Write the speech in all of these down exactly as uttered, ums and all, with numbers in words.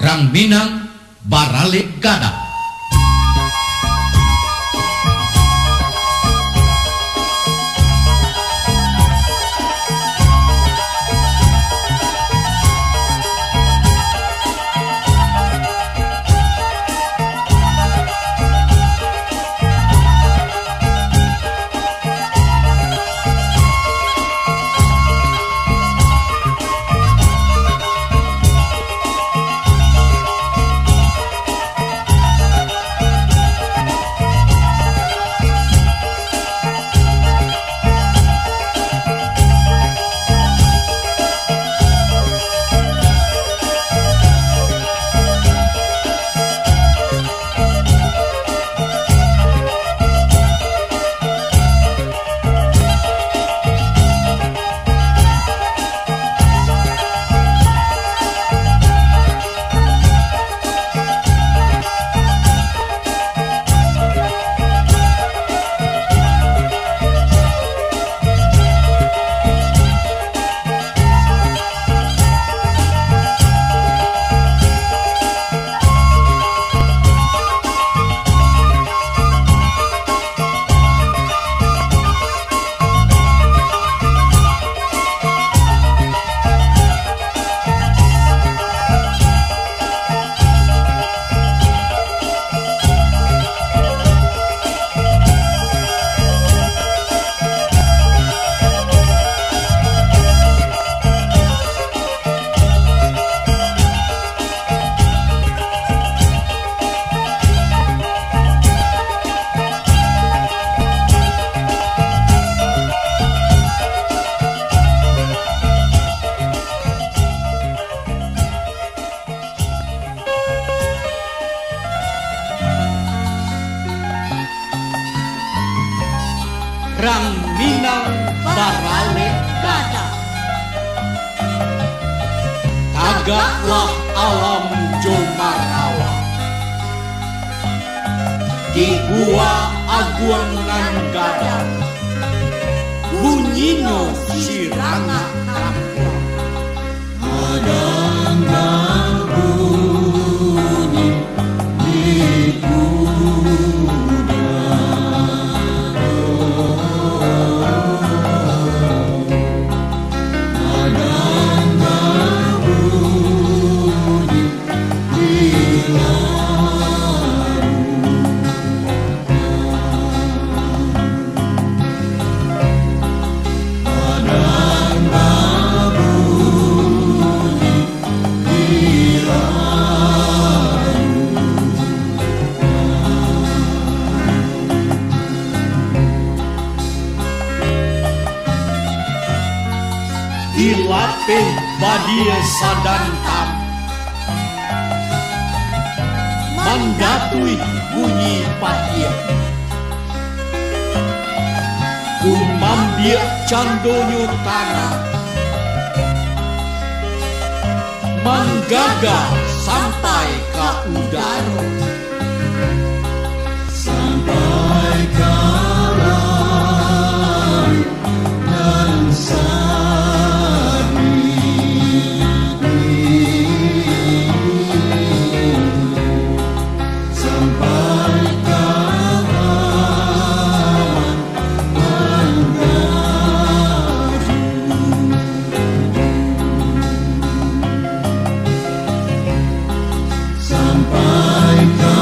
Rang Minang baralek gadang. Rang Minang baralek gadang. Tagaklah alam jo marawa. Di gua aguang nan gadang, bunyinyo sirangah nan kuaik. Gadang babunyi di udaro. Gadang babunyi di lautan. Gadang babunyi di lautan. Di lapeh badia sadantam, mandatuih bunyi patiang. Kun mambiak candonyo tanah, manggaga sampai ka udaro. Sampai ka langik nan satinggi, sampai ka awan nan gajungan. Sampai ka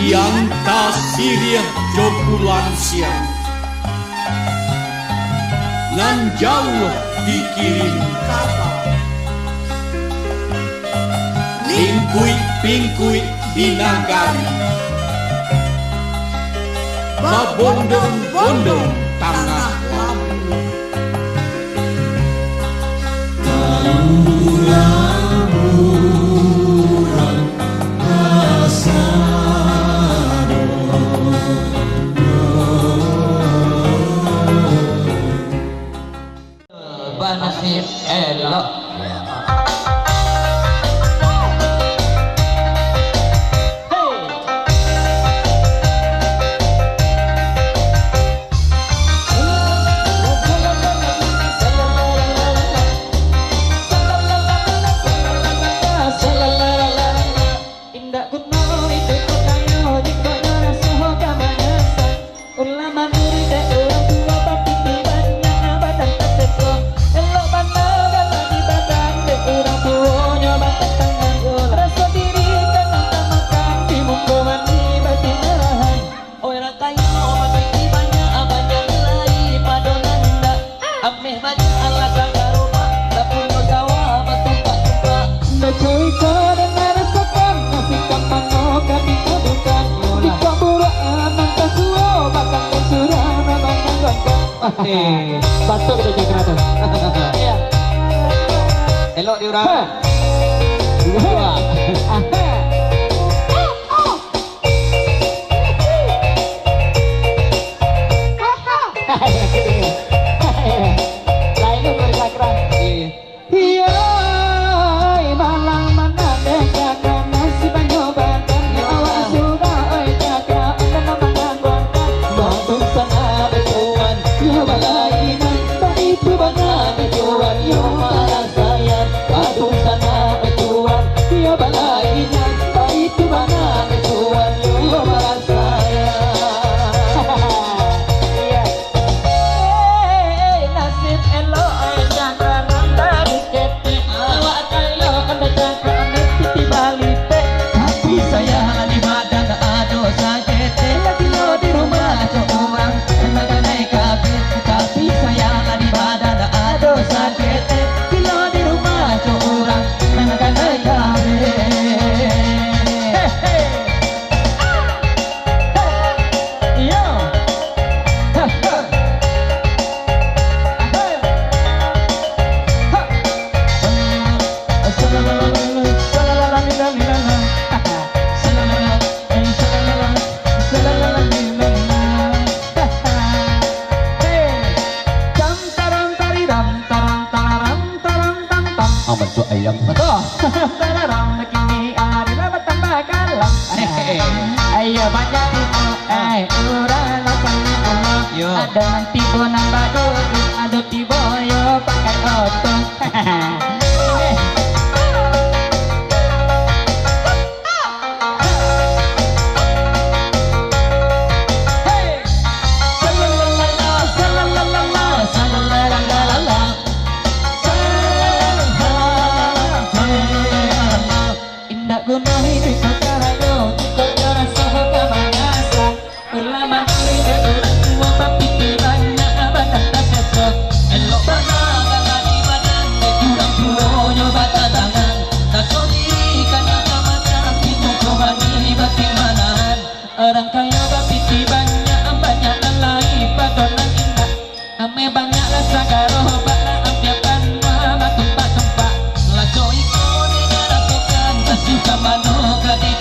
Yang tasiriah jo pulang siang, nan jauah dikirim kaba. Lingkuik-pingkuik di nagari, babondong-bondong tangah labuah. Banasib elok. Indak guno itu pakayo, jikok nyo raso ka manyasan. Ulama murid dek urang tuo, bapiti banyak badan taseko. Elok bana gala di badan dek urang tuo, nyo batantangan. Raso diri ka nan tamakan, di muko mani batin marahan. Oi rakayo, bapiti banyak, banyak lai pado nan indak. Ameh banyak alah sagalo, tak punyo sawah batumpak-tumpak. Ndak cawiko dek narasakan, nasi ka mano ka dikabukan. Jikok buruak nan tasuo, batang surang nan manyangguangkan. Eh, batua kito cakra tu. Iya. Elok di urang. Ha. Dua. Aha. Lain tu dari Sakra. Iyo, malang manandeh cakra nasib banyo badan. Awak sudah, oi cakra, anda nak manangguangkan. Batung sana betuan, yo balainan. Baitu bana betuan, yo marasaian. Batung sana betuan, yo balainan. Baitu bana betuan, yo marasaian. Iya. Eh, nasib elok, eh, cakra nan tadi ketek. Awak kayo, anda cakra, anda piti balitek. Tapi sayang di badan ado saketek. Lagi lo di rumah cok urang, anda ganai kabeh. Tapi sayang di badan ado saketek. Bilo di rumah cok urang, anda ganai kabeh. Hehe. Aman tu ayam. Betul. Tararang kini ari lah batambah kalam. Ayo banyak tibo, eh, urang lah banyak tibo. Yo. Ado nan tibo nan bagus, ado tibo yo pakai oto. Indak guno hiduik karajo, jikok nyo raso ka manyasan. Ulama murid dek urang tuo, bapiti banyak badan taketek. Elok bana gala di badan dek urang tuo, nyo batantangan. Raso diri ka nan tamakan, di muko mani batin marahan. Urang kayo bapiti banyak, banyak nan lai pado nan indak. Ameh banyak lah sagalo, bala ameh bana batumpak-tumpak. Laco iko dek nyo rasokan, kasih ka mano ka dek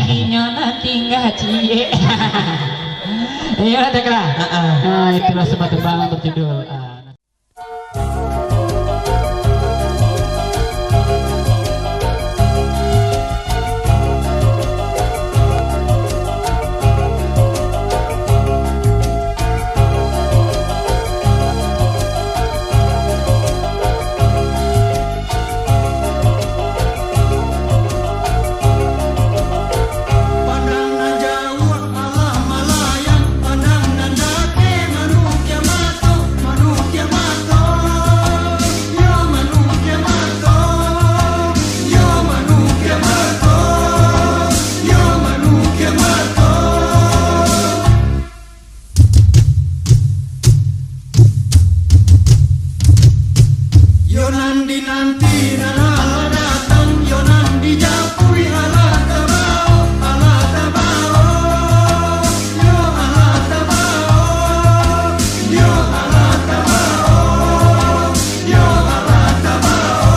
Inyo nan tingga ciek. Iyo, Tekla. Ah, ah. Ah, itulah sebuah tembang berjudul, ah, Pandang nan jauah, alah malayang, pandang nan dakek, manukia mato, manukia mato, yo manukia mato, yo manukia mato, yo manukia mato. Yo nan dinanti nan alah datang, yo nan dijapui alah tabao, alah tabao, yo alah tabao, yo alah tabao, yo alah tabao.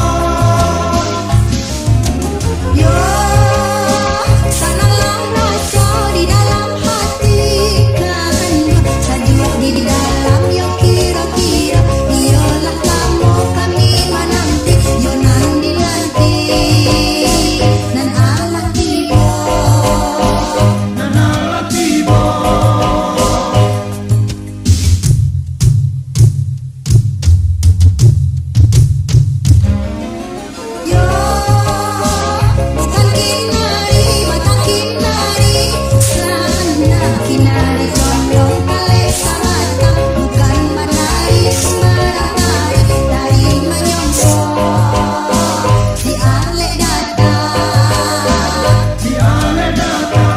Yo, sananglah raso di dalam hati, kan sajuak di dalam yo kiro-kiro. Iyolah lamo kami mananti, yo nan dinanti, nan alah tibo, nan alah tibo. Yo, bukan kinari, batang kinari, sanda kinari, condong paleh sabatang, bukan manari sumbarang tari, tari manyongsong, si alek datang, si alek datang.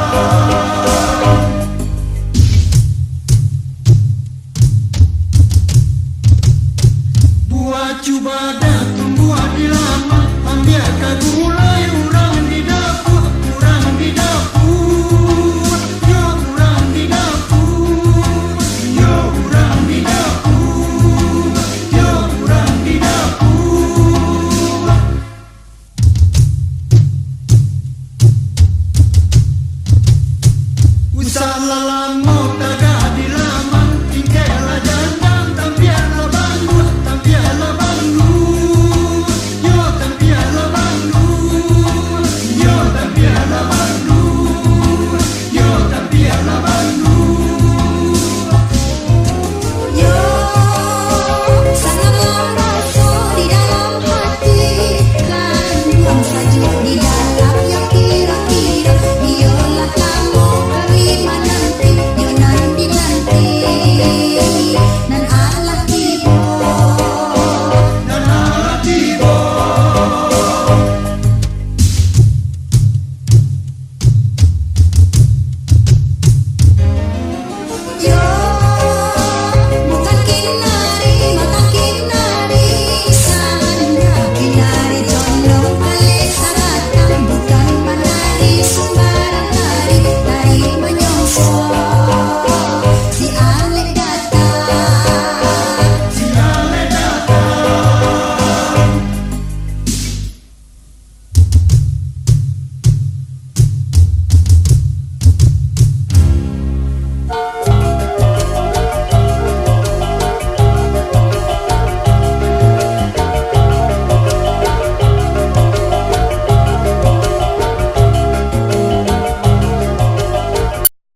Buah cubadak tumbuah di laman, ambiak ka gulai urang di dapua, urang di dapua, yo urang di dapua, yo urang di dapua, yo urang di dapua. Usah lalam